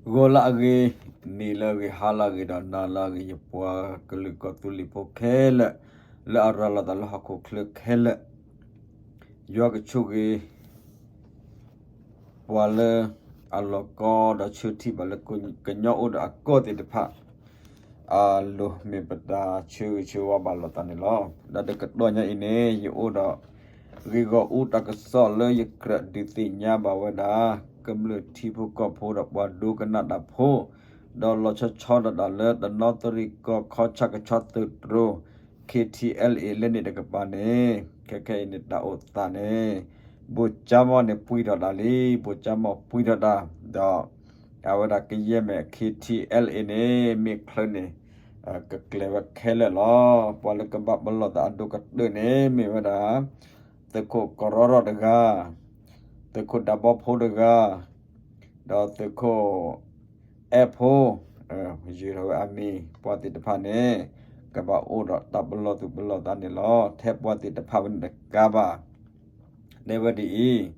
ဂီၤလၢအဂ့ၤ, နံၤလၢအဂ့ၤ, ဟါလၢအဂ့ၤ, ဒီးနၤလၢအဂ့ၤ, ယပှၤကလုာ်ကီၢ်သူလ့ၤဖိခဲလၢာ်, လၢအရၤလီၤသးလၢဟီၣ်ခိၣ်ချၢခဲလၢာ်, ယွၤကဆိၣ်ဂ့ၤ ပှၤလၢအလီၤကီဒီးဆၢထံၣ်ဘၣ်လၢကညီအိၣ်ဒီးအကီၢ်သ့ၣ်တဖၣ် အလိၤမ့ၢ်ပတၢ်ဆၢဂ့ၤဆၢဝါဘၣ်လိာ်သးန့ၣ်လီၤ. ဒီးတကတီၢ်ညါအံၤန့ၣ် ယအိၣ်ဒီး ဂ့ၢ်ဂီၢ်အူတၢ်ကစီၣ်လၢယကြၢးဒုးသ့ၣ်ညါဘၣ်ဝဲဒၣ် ကမျၢၢ်ထံဖိကီၢ်ဖိဒီးပှၤဒိကနၣ်တၢ်ဖိ, ဒီးလီၤဆီဆီဒၣ်တၢ်လၢတနီသရံၣ်ကီၢ်ခီဆၣ်ကဆီသုးတြိၤ K T L A လၢန့ၣ်တကပၤန့ၣ် ခဲခဲအံၤန့ၣ်တၢ်အိၣ်သးန့ၣ် ဘိၣ်ကၠၢမီၢ်န့ၣ်ပှံၢ်ထီၣ်တၢ်လံ, ဘိၣ်ကၠၢမီၢ်ပှံၢ်ထီၣ်တၢ်, ဒီး အဝဲဒၣ်ကယဲၢ်မဲာ် K T L A န့ၣ် မ့ၢ်ချၢန့ၣ် ကကျဲၤဝဲခဲလၢာ်လီၤ. ပှၤလၢကဘၣ်ပလီၢ်သးအဒိၣ်ကတၢၢ်န့ၣ် မ့ၢ်ဝဲဒၣ် သုးခိၣ်ကရီထီၣ်တဂၤ, သုးခိၣ်ဒးဘီဖိတဂၤ, ဒီးသုးခိၣ်အဲၣ်ဖိ, ယုၢ်ထီၣ်ဝဲအမံၤ ပှၤသ့ၣ်တဖၣ်န့ၣ် ကဘၣ်အိၣ်ဒီးတၢ်ပလီၢ်သူၣ်ပလီၢ်သးန့ၣ်လီၤ. ထဲပှၤသ့ၣ်တဖၣ်ဝဲန့ၣ်တကးဘၣ် တဲဝဲဒ်အံၤ, သုဝးထီၣ်ဒီး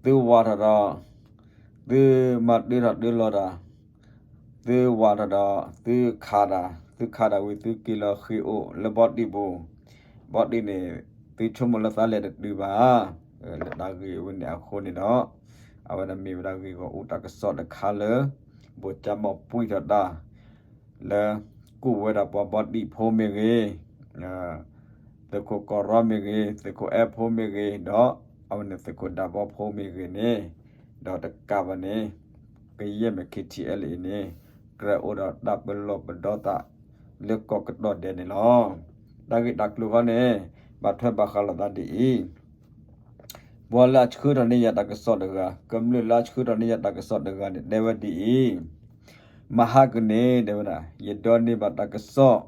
သုမၤတၢထီၣ်တၢလီၤတၢ်, သုဝးထီၣ်ဒီး သုခးတၢ်, သုခးတၢ်ဝံၤ သုက့ၤလီၤဃ့ၢ်အိၣ်လၢဘီတံၢ်ပူၤ, ဘီတံၢ်န့ၣ် သုဆိကမိၣ်လၢသးလဲၤတတုၤဘၣ်, လၢတၢ်ဂ့ၢ်ဝဲန့ၣ်အဃိန့ၣ်ဒီး အဝဲဒၣ်မ့ၢ်ဝဲဒၣ်ဂ့ၢ်ဂီၢ်အူတၢ်ကစီၣ်တခါလၢ ဘိၣ်ကၠၢမီၢ်ပှံၢ်ထီၣ်တၢ် လၢ ကူၣ်ဝဲဒၣ်ပှၤဘီတံၢ်ဖိမ့ၢ်ဂ့ၤ, သုးခိၣ်ကီၢ်ရီမ့ၢ်ဂ့ၤ, သုးခိၣ်အဲၣ်ဖိမ့ၢ်ဂ့ၤ, ဒီးအဝဲန့ၣ်သုးခိၣ်ဒးဘီဖိမ့ၢ်ဂ့ၤန့ၣ်, ဒီးတကးဘၣ်န့ၣ် ကယဲၢ်မဲာ် K T L A အံၤန့ၣ် ကြၢးအိၣ်ဒီးတၢ်ပလီၢ်ပဒီသး လၢကီၢ်ကတီၢ်ဒဲးန့ၣ်လီၤ. တၢ်ဂ့ၢ်တၢ်ကျိၤခီန့ၣ် ဘၣ်ထွဲဘၣ်ဃးလိာ်သးဒ်အံၤ, ပှၤလၢအဆှၢထီၣ်န့ၢ်ယၤတၢ်ကစီၣ်တဂၤ, ကမျၢၢ်လၢအဆှၢထီၣ်န့ၢ်ယၤတၢ်ကစီၣ်တဂၤန့ၣ် တဲဝဲဒ်အံၤ, မဟါကန့ၣ် တဲဝဲဒၣ် ယဒိးန့ၢ်ဘၣ်တၢ်ကစီၣ်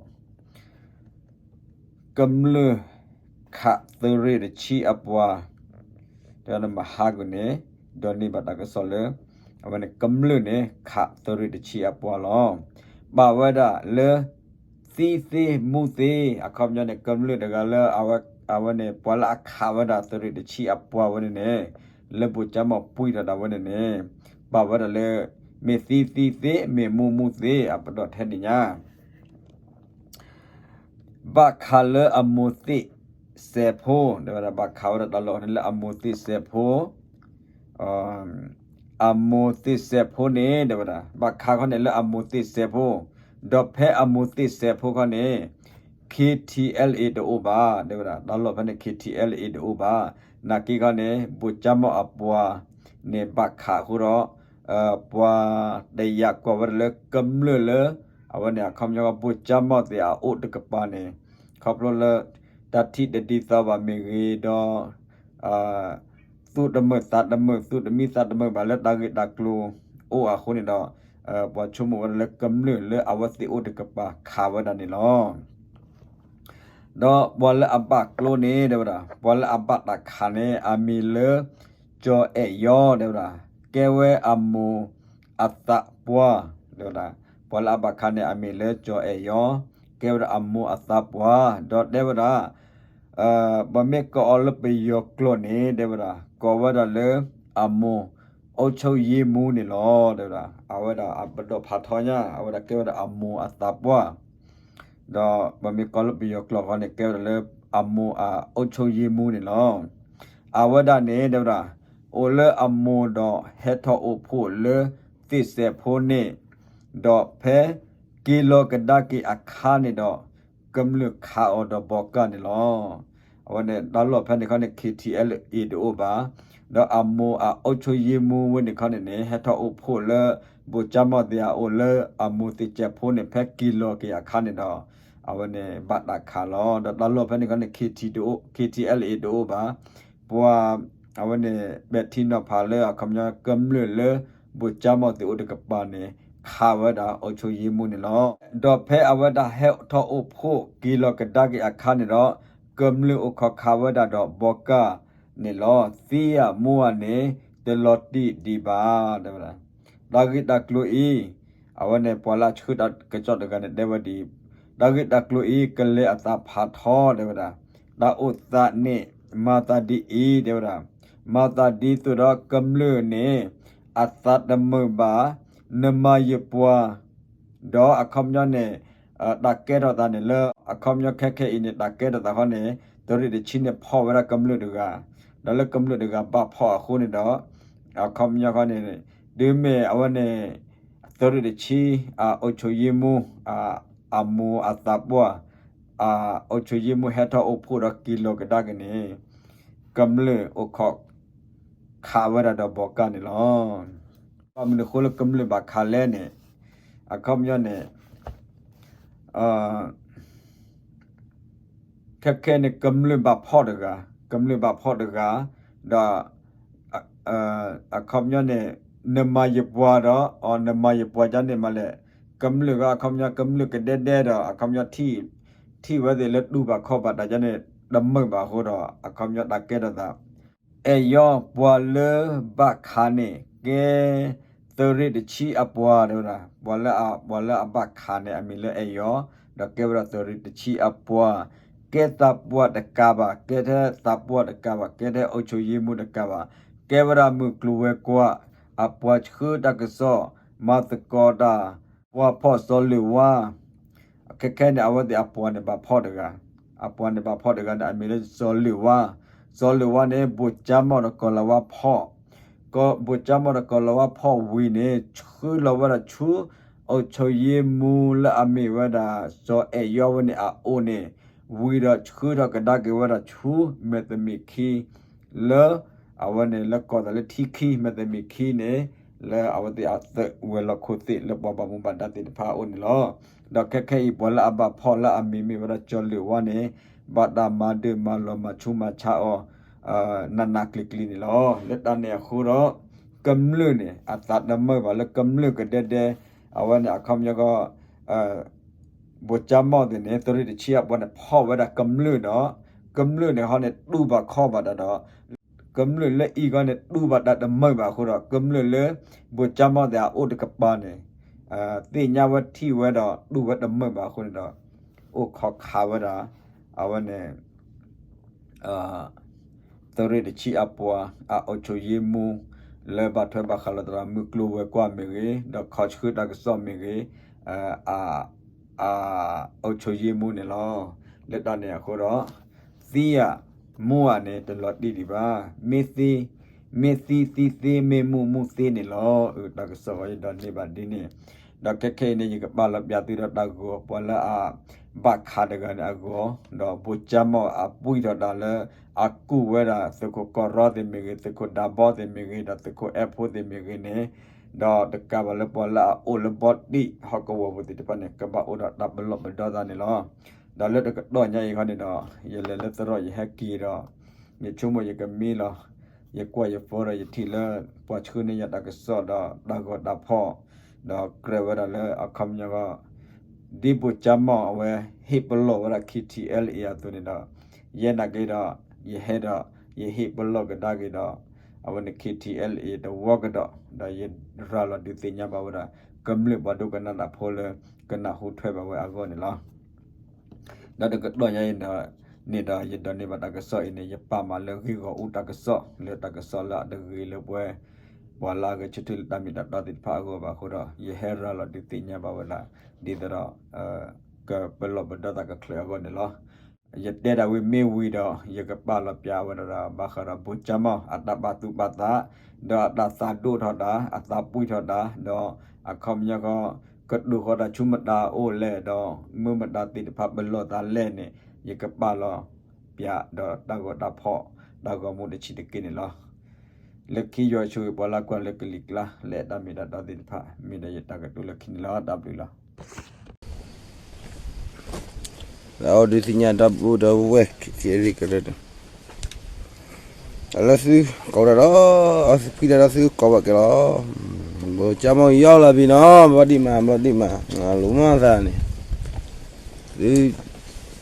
ကမျၢၢ်ခးသုးရ့ၣ်တဆံအပှၤ, တဲဝဲဒၣ်မဟါကန့ၣ် ဒိးန့ၢ်ဘၣ်တၢ်ကစီၣ်လၢ အဝဲန့ၣ်ကမျၢၢ်န့ၣ် ခးသုးရ့ၣ်တဆံအပှၤလီၤ. ဘၣ်ဝဲဒၣ်လၢ သံသ့မူသ့, အခီပညီန့ၣ် ကမျၢၢ်တဂၤလၢ အဝဲန့ၣ် ပှၤလၢအခးဝဲဒၣ်သုးရ့ၣ်တဆံအပှၤဝဲန့ၣ်န့ၣ်, လၢဘိၣ်ကၠၢမီၢ်ပှံၢ်ထီၣ်တၢ်ဝဲန့ၣ်န့ၣ်, ဘၣ်ဝဲဒၣ်လၢ မ့ၢ်သံသံသ့, မ့ၢ်မူမူသ့, အပဒီၣ်ထဲန့ၣ်ညါ ဘၣ်ခးလၢအမိၢ်သ့ၣ်စဲးဖိ, တဲဝဲဒၣ် ဘၣ်ခးဝဲဒၣ်တၢ်လီၢ်န့ၣ်လၢအမိၢ်သ့ၣ်စဲးဖိ, အမိၢ်သ့ၣ်စဲးဖိန့ၣ် တဲဝဲဒၣ် ဘၣ်ခးခီန့ၣ်လၢအမိၢ်သ့ၣ်စဲးဖိ, ဒီးဖဲအမိၢ်သ့ၣ်စဲးဖိခီန့ၣ် K T L A တအိၣ်ဘၣ်, တဲဝဲဒၣ် တၢ်လီၢ်ဖဲန့ၣ် K T L A တအိၣ်ဘၣ်, နာ်က့ခီန့ၣ် ဘိၣ်ကၠၢမီၢ်အပှၤန့ၣ် ဘၣ်ခးအဃိဒီး ပှၤတယာ်ကွၢ်ဝဲဒၣ်လၢကမျၢၢ်လၢ အဝဲန့ၣ်အခီပညီဘိၣ်ကၠၢမီၢ်သ့ၣ်အအိၣ်တကပၤန့ၣ်, ခီဖျိလၢ တၢ်ထံၣ်တဒ်သိးဘၣ်မ့ၢ်ဂ့ၤဒီး သူၣ်တမုာ်သးတမုာ် သူၣ်တမံသးတမုာ်ဘၣ်လၢတၢ်ဂ့ၢ်တၢ်ကျိၤအိၣ်အဃိန့ၣ်ဒီး ပှၤဆိကမိၣ်ဝဲဒၣ်လၢကမျၢၢ်လၢအဝဲသ့ၣ်အိၣ်တကပၤခးဝဲဒၣ်န့ၣ်လီၤ. ဒီးပှၤလၢအဘၣ်ကျိန့ၣ် တဲဝဲဒၣ် ပှၤလၢအဘၣ်တၢ်ခးန့ၣ် အမံၤလၢ ကၠီၤအဲၣ်ယီၤ တဲဝဲဒၣ် ကဲဝဲအမိၢ်အသးပှၢ် တဲဝဲဒၣ် ပှၤလၢအဘၣ်ခးန့ၣ် အမံၤလၢကၠီၤအဲၣ်ယီၤ ကဲဝဲဒၣ်အမိၢ်အသးပှၢ် ဒီးတဲဝဲဒၣ် ပမ့ၢ်ကိးအီၤလၢပယီၤကျိာ်န့ၣ် တဲဝဲဒၣ် ကိးဝဲဒၣ်လၢအမိၢ် အုပ်ချုပ်ရေးမှူး န့ၣ်လီၤ တဲဝဲဒၣ် အဝဲဒၣ်အပဒီၣ်ဖးထီညါ အဝဲဒၣ်ကဲဝဲဒၣ်အမိၢ်အသးပှၢ် ဒီးပမ့ၢ်ကိးလၢပယီၤကျိာ်ဃီန့ၣ် ကဲဝဲဒၣ်လၢအမိၢ်အ အုပ်ချုပ်ရေးမှူး န့ၣ်လီၤ. အဝဲဒၣ်န့ၣ် တဲဝဲဒၣ် အိၣ်လၢအမိၢ်ဒီးဟဲထီၣ်အိၣ်ဖှိၣ်လၢသ့ၣ်စဲးဖိန့ၣ် ဒီးဖဲက့ၤလီၤကဒါက့ၤအခါန့ၣ်ဒီး ကမျၢၢ်ခးအီၤဒီးဘီကၢ်န့ၣ်လီၤ. အဝဲန့ၣ် တၢ်လီၢ်ဖဲန့ၣ်ခီန့ၣ် K T L A တအိၣ်ဘၣ်, ဒီးအမိၢ်အ အုပ်ချုပ်ရေးမှူး ဝဲန့ၣ်ခီန့ၣ်န့ၣ် ဟဲထီၣ်အိၣ်ဖှိၣ်လၢ ဘိၣ်ကၠၢမီၢ်သ့ၣ်အအိၣ်လၢအမိၢ်သ့ၣ်စဲးဖိန့ၣ် ဖဲက့ၤလီၤက့ၤအခါန့ၣ်ဒီး အဝဲန့ၣ်ဘၣ်တၢ်ခးလီၤ. ဒီးတၢ်လီၢ်ဖဲန့ၣ်ခီန့ၣ် K T တအိၣ် K T L A တအိၣ်ဘၣ်, ပှၤ အဝဲန့ၣ် ပဲာ်ထံနီၤဖးလၢအခီပညီကမျၢၢ်လၢ ဘိၣ်ကၠၢမီၢ်သ့ၣ်အိၣ်တကပၤန့ၣ် ခးဝဲဒၣ် အုပ်ချုပ်ရေးမှူး န့ၣ်လီၤ. ဒီးဖဲအဝဲဒၣ်ဟဲထီၣ်အိၣ်ဖှိၣ်က့ၤလီၤကဒါက့ၤအခါန့ၣ်ဒီး ကမျၢၢ်အိၣ်ခိးခးဝဲဒၣ်ဒီးဘီကၢ်န့ၣ်လီၤ. သံဧါမူဧါန့ၣ် တလီၤတံၢ်ဒံးဘၣ် တဲဝဲဒၣ်. တၢ်ဂ့ၢ်တၢ်ကျိၤအံၤ အဝဲန့ၣ် ပှၤလၢအဆှၢတၢ်ကစီၣ်တဂၤန့ၣ် တဲဝဲဒ်အံၤ, တၢ်ဂ့ၢ်တၢ်ကျိၤအံၤ ကလဲၤအသးဖးထီ တဲဝဲဒၣ်. တၢ်အိၣ်သးန့ၣ် မၤသးဒ်အံၤ တဲဝဲဒၣ်, မၤသးဒ်သိးဒီးကမျၢၢ်န့ၣ် အသးတမုာ်ဘၣ် နမၤယပှၤ, ဒီးအခီပညီန့ၣ် တၢ်ကဲထီၣ်သးန့ၣ်လၢ အခီပညီခဲခဲအံၤန့ၣ် တၢ်ကဲထီၣ်သးခီန့ၣ် သုးရ့ၣ်တဆံန့ၣ်ဖီၣ်ဝဲဒၣ်ကမျၢၢ်တဂၤ, ဒီးလၢကမျၢၢ်တဂၤဘၣ်ဖီၣ်အဃိန့ၣ်ဒီး အခီပညီခီန့ၣ် တုၤမ့ၢ်အဝဲန့ၣ် သုးရ့ၣ်တဆံ အအုပ်ချုပ်ရေးမှူး အမူအသးပှၢ် အအုပ်ချုပ်ရေးမှူး ဟဲထီၣ်အိၣ်ဖှိၣ်ဒီးက့ၤလီၤကဒါက့ၤန့ၣ် ကမျၢၢ်အိၣ်ခိးခးဝဲဒၣ်ဒီးဘီကါန့ၣ်လီၤ. ဘၣ်မနုၤအဃိလၢကမျၢၢ်ဘၣ်ခးလဲၣ်န့ၣ် အခီပညီန့ၣ် ခဲခဲန့ၣ် ကမျၢၢ်ဘၣ်ဖီၣ်တဂၤ, ကမျၢၢ်ဘၣ်ဖီၣ်တဂၤ, ဒီး အခီပညီန့ၣ် နမၤယပှၤဒီး နမၤယပှၤကန့ၣ်မးလဲၣ်, ကမျၢၢ်ကအခီပညီ ကမျၢၢ်ကဒဲဒဲဒီး အခီပညီ ထံၣ်ဝဲသ့ၣ်လၢတူၢ်ဘၣ်ခီၣ်ဘၣ်တၢ်ကန့ၣ် တမုာ်ဘၣ်အဃိဒီး အခီပညီတၢ်ကဲထီၣ်သး အဲၣ်ယီၤ ပှၤလၢဘၣ်ခးန့ၣ် ကဲ သုးရ့ၣ်တဆံအပှၤ တဲဝဲဒၣ် ပှၤလၢအ ပှၤလၢအဘၣ်ခးန့ၣ် အမံၤလၢအဲၣ်ယီၤ ဒီးကဲဝဲဒၣ်သုးရ့ၣ်တဆံအပှၤ, ကဲသးပှၢ်တကးဘၣ်, ကဲထဲသးပှၢ်တကးဘၣ်, ကဲထဲအုပ်ချုပ်ရေးမှူးတကးဘၣ်, ကဲဝဲဒၣ်မုၢ်ကျိၤဝဲၤကွာ် အပှၤဆှၢတၢ်ကစီၣ် မၤသကိးတၢ် ပှၤဖီၣ်စီၤလ့ၣ်ဝါ ခဲခဲန့ၣ် အဝဲသ့ၣ်အပှၤန့ၣ်ဘၣ်ဖီၣ်တဂၤ, အပှၤန့ၣ်ဘၣ်ဖီၣ်တဂၤန့ၣ် အမံၤလၢစီၤလ့ၣ်ဝါ, စီၤလ့ၣ်ဝါန့ၣ် ဘိၣ်ကၠါမီၣ်ဒီးကီၤလၤဝါဖီၣ်, ဘိၣ်ကၠါမီၣ်ဒီးကီၤလၤဝါဖီၣ်ဝံၤန့ၣ် ဆှၢလီၤဝဲဒၣ်ဆူ အုပ်ချုပ်ရေးမှူး လၢအမ့ၢ်ဝဲဒၣ် စီၤအဲၣ်ယီၤဝဲန့ၣ်အအိၣ်န့ၣ် ဝံၤဒီးဆှၢထီၣ်ကဒါက့ၤဝဲဒၣ်ဆူ မဲာ်သမံၤခံ လၢ အဝဲန့ၣ်လၢကိးသးလၢထံခံ မဲာ်သမံၤခံန့ၣ် လၢအဝဲသ့ၣ်အသုးဝဲၤလီၢ်ခိၣ်သ့ၣ်လၢပှၤဘၣ်မူဘၣ်ဒါသ့ၣ်တဖၣ်အအိၣ်န့ၣ်လီၤ. ဒီးခဲခဲအံၤ ပှၤလၢအဘၣ်ဖီၣ်လၢအမံၤမ့ၢ်ဝဲဒၣ်စီၤလ့ၣ်ဝါန့ၣ် ဘၣ်တၢ်မၤဒၢၣ်မၤလီၤမၤဆူးမၤဆါအီၤ နးနးကျံၤကျံၤန့ၣ်လီၤ. လၢတၢ်န့ၣ်အဃိဒီး ကမျၢၢ်န့ၣ်အသးတမုာ်ဘၣ်လၢကမျၢၢ်ကဒဲဒဲ အဝဲန့ၣ်အခီပညီကီး ဘိၣ်ကၠါမီၣ်သ့ၣ်န့ၣ် သုးရ့ၣ်တဆံအပှၤန့ၣ် ဖီၣ်ဝဲဒၣ်ကမျၢၢ်ဒီး ကမျၢၢ်န့ၣ်ဟီန့ၣ် တူၢ်ဘၣ်ခီၣ်ဘၣ်တၢ်ဒီး ကမျၢၢ်လၢအံၤခီန့ၣ် တူၢ်ဘၣ်တၢ်တမုာ်ဘၣ်အဃိဒီး ကမျၢၢ်လၢ ဘိၣ်ကၠါမီၣ်သ့ၣ်အအိၣ်တကပၤန့ၣ် သ့ၣ်ညါဝဲထံၣ်ဝဲဒီး တူၢ်ဝဲတမုာ်ဘၣ်အဃိန့ၣ်ဒီး အိၣ်ခိးခးဝဲဒၣ် အဝဲန့ၣ် သုးရ့ၣ်တဆံအပှၤ အအုပ်ချုပ်ရေးမှူး လၢဘၣ်ထွဲဘၣ်ဃးလိာ်သးဒီး မုၢ်ကျိၤဝဲၤကွာ်မ့ၢ်ဂ့ၤ ဒီးခီဆှၢတၢ်ကစီၣ်မ့ၢ်ဂ့ၤ အအုပ်ချုပ်ရေးမှူးန့ၣ်လီၤ. လၢတၢ်န့ၣ်အဃိဒီး သံဧါ မူဧါန့ၣ် တလီၤတံၢ်ဒံးဘၣ်. မ့ၢ်သံ မ့ၢ်သံသံသ့ မ့ၢ်မူမူသ့န့ၣ်လီၤ. အတၢ်ကစီၣ်အံၤယဒိးန့ၢ်ဘၣ်ဒ်န့ၣ် ဒီးခဲခဲအံၤန့ၣ် ယကပာ်လီၤပၠးသုဒီးတၢ်ဂီၤ ပှၤလၢအဘၣ်ခးတဂၤန့ၣ်အဂီၢ် ဒီးဘိၣ်ကၠါမီၣ်အပှံၢ်ထီၣ်တၢ်လၢ အကူၣ်ဝဲဒၣ်သုးခိၣ်ကီၢ်ရီသ့ၣ်မ့ၢ်ဂ့ၤ သုးခိၣ်ဒးဘီသ့ၣ်မ့ၢ်ဂ့ၤ ဒီးသုးခိၣ်အဲၣ်ဖိသ့ၣ်မ့ၢ်ဂ့ၤန့ၣ် ဒီးတကးဘၣ်လၢပှၤလၢအအိၣ်လၢဘီတံၢ်ဟီၣ်ကဝီၤပူၤသ့ၣ်တဖၣ်န့ၣ် ကဘၣ်အိၣ်ဒီးတၢ်ပလီၢ်ပဒီသးန့ၣ်လီၤ. ဒီးလၢတကတီၢ်ညါအံၤခီန့ၣ်ဒီး ယလဲၤလၢသရိာ်ယဟဲက့ၤဒီး ယဆိကမိၣ်ယကမံလီၤ. ယကွၢ်ယဖီဒီးယထံၣ်လၢ ပှၤဆှၢန့ၢ်ယၤတၢ်ကစီၣ်ဒီးတၢ်ဂီၤတၢ်ဖီၣ် ဒီးကြၢးဝဲဒၣ်လၢအခီပညီ ဒ်ဘိၣ်ကၠါမီၣ်အဝဲဟ့ၣ်ပလီၢ်ဝဲဒၣ် KTLA အသိးန့ၣ်ဒီး ယဲနာ်က့ဒီး ယဟဲဒီး ယဟ့ၣ်ပလီၢ်ကဒါက့ၤဒီး အဝဲန့ၣ် KTLA တဝီကဒီး ဒီးယရၤလီၤဒုးသ့ၣ်ညါဘၣ်ဝဲဒၣ် ကမျၢၢ်ပှၤဒိကနၣ်တၢ်ဖိလၢ ကနၢ်ဟူထွဲဘၣ်ဝဲအဂီၢ်န့ၣ်လီၤ. ဒီးတကတီၢ်ညါအံၤန့ၣ်ဒီး ယဒိးန့ၢ်ဘၣ်တၢ်ကစီၣ်အံၤန့ၣ် ယပာ်မးလၢဂ့ၢ်ဂီၢ်အူတၢ်ကစီၣ် လၢတၢ်ကစီၣ်လၢအတဂ့ၤလၢပှဲၤ ပှၤလၢအဂဲၤဆၢထၢၣ်လၢတၢ်မ့ၢ်တၢ်တီသ့ၣ်တဖၣ်အဂီၢ်ဘၣ်အဃိဒီး ယဟဲရၤလီၤဒုးသ့ၣ်ညါဘၣ်ဝဲဒၣ် ဒ်သိးဒီး ကပလီၢ်ပဒီသးကချုးအဂီၢ်န့ၣ်လီၤ. ယတဲဒၣ်ဝံၤမ့ၢ်ဝံၤဒီး ယကပာ်လီၤပၠးဝဲဒၣ်ဘၣ်ဃးဒီးဘိၣ်ကၠါမီၣ် အတၢ်ပာ်သူၣ်ပာ်သး ဒီးအတၢ်သးဒိၣ်ထီၣ်တၢ် အသးပှံၢ်ထီၣ်တၢ် ဒီးအခီပညီဃီ ကတိၤဃီတၢ်ဆူမတၤအအိၣ်လဲၣ်ဒီး မ့ၢ်မတၤသ့ၣ်တဖၣ်ပလီၢ်သးလဲၣ်န့ၣ် ယကပာ်လီၤပၠးဒီးတၢ်ဂီၤတၢ်ဖီၣ် တၢ်ဂီၤမူတဆံးတက့ၢ်န့ၣ်လီၤ. လၢခံယွၤဆိၣ်ဂ့ၤပှၤလၢကွၢ်လၢကလံၤကျါ လၢအဲၣ်တၢ်မ့ၢ်တၢ်တီသ့ၣ်တဖၣ် မ့ၢ်ဒီးယတၢ်ကတိၤလၢခံန့ၣ်လီၤ. တၢ်ဘျုးလီၤ. လၢအအိၣ်ဒုးသ့ၣ်ညါဒီပုၢ်ဒီဝဲၢ်ခံကရံၣ်ကရၢ လၢသုကိးဝဲဒၣ်ဒီး သုဖှံတၢ်ဒီးသုကိးဘၣ်က့ၤလီၤ. ဘိၣ်ကၠါမီၣ်ယီလီၤဘံနီၤ ဘျီဒံးမး ဘျီဒံးမး လူၤမီၢ်သးန့ၣ် သု ဒီး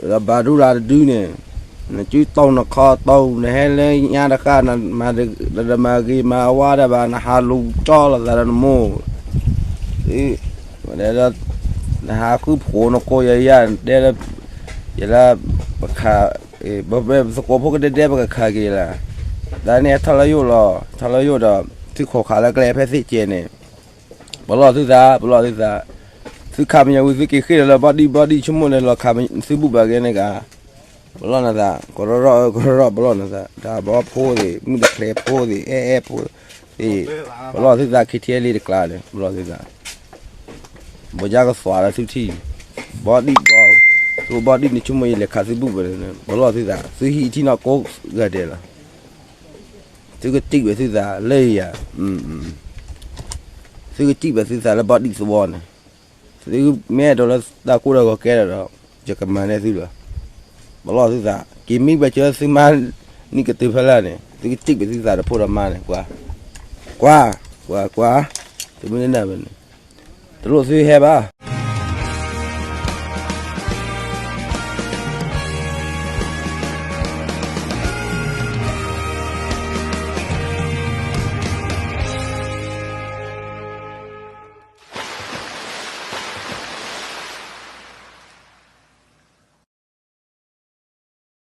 ဘၣ်ဒူရၤတဒုန့ၣ် နစုတီၢ်နခီတီၢ် နဟဲလၢညါတဃၣ် နမၤတမၤဂ့ၤမၤဝါတၢ်ဘၣ် နဟးလူၤကၠီလိာ်သးဒီးနမိၢ် ဒီး နဟးဃုဖှိၣ်နကိးယၤယၤ တဲလၢ ယလၢ ပခး ပသကိးဖိကဒဲဒဲပကခးက့ၤလၢ တၢ်န့ၣ်ထီၣ်လၢယိၣ်လီၤ ထီၣ်လၢယိၣ်ဒီး သုခိၣ်ခးလၢကျဲဖဲသ့ၣ်ကဲန့ၣ် ပလီၢ်သုသး, ပလီၢ်သုသး, သုခးပယီၤဝံၤ သုက့ၤဃ့ၢ်ဒီးလၢဘီဒံၣ်ဘီဒံၣ် ဆိကမိၣ်န့ၣ် လီၤခးသုဘူၣ်ဘၣ်က့ၤန့ၣ်ကါ, ပလီၢ်နသး, ကရီၣ်ရီၣ် ကရီၣ်ရီၣ် ပလီၢ်နသး, တၢ်ဘီဖိသ့ၣ် မုၢ်တချဲဖိသ့ၣ် အဲၣ်အဲၣ်ဖိသ့ၣ်, ပလီၢ်သုသး ခံထံလံတကျါန့ၣ် ပလီၢ်သုသး, ဘိကၢ်ကသွးလၢသုထံၣ်, ဘီဒံၣ်ဘီ, သုဘီဒံၣ်န့ၣ် ဆိကမိၣ်ယလဲၤခးသုဘူၣ်ဘၣ်န့ၣ် ပလီၢ်သုသး, သုဟံၣ်ထံၣ်နီၢ်ကိးဂၤဒဲးလီၤ. သုကစံၣ်ဝဲသုသးလၢယၤ, သုကစံၣ်ဝဲသုသးလၢဘီဒံၣ်သဝီန့ၣ်, သုမ့ၢ်အဲၣ်ဒိးလၢတၢ်ကိၢ်တၢ်ဂီၤကဲဒီး, ယကမၤန့ၢ်သုလီၤ. ပလီၢ်သုသး, က့ၤမံဘၣ်စၢၤသုမါနံၣ်ကတုၤဖဲလဲၣ်န့ၣ် သုကစံၣ်ဝဲသုသးတဖိဒီးမါန့ၣ်, ကွၢ်, ကွၢ်, ကွၢ်, ကွၢ်, တမ့ၢ်လၢနၤဘၣ်န့ၣ်, တလိၣ်သုဟဲဘၣ်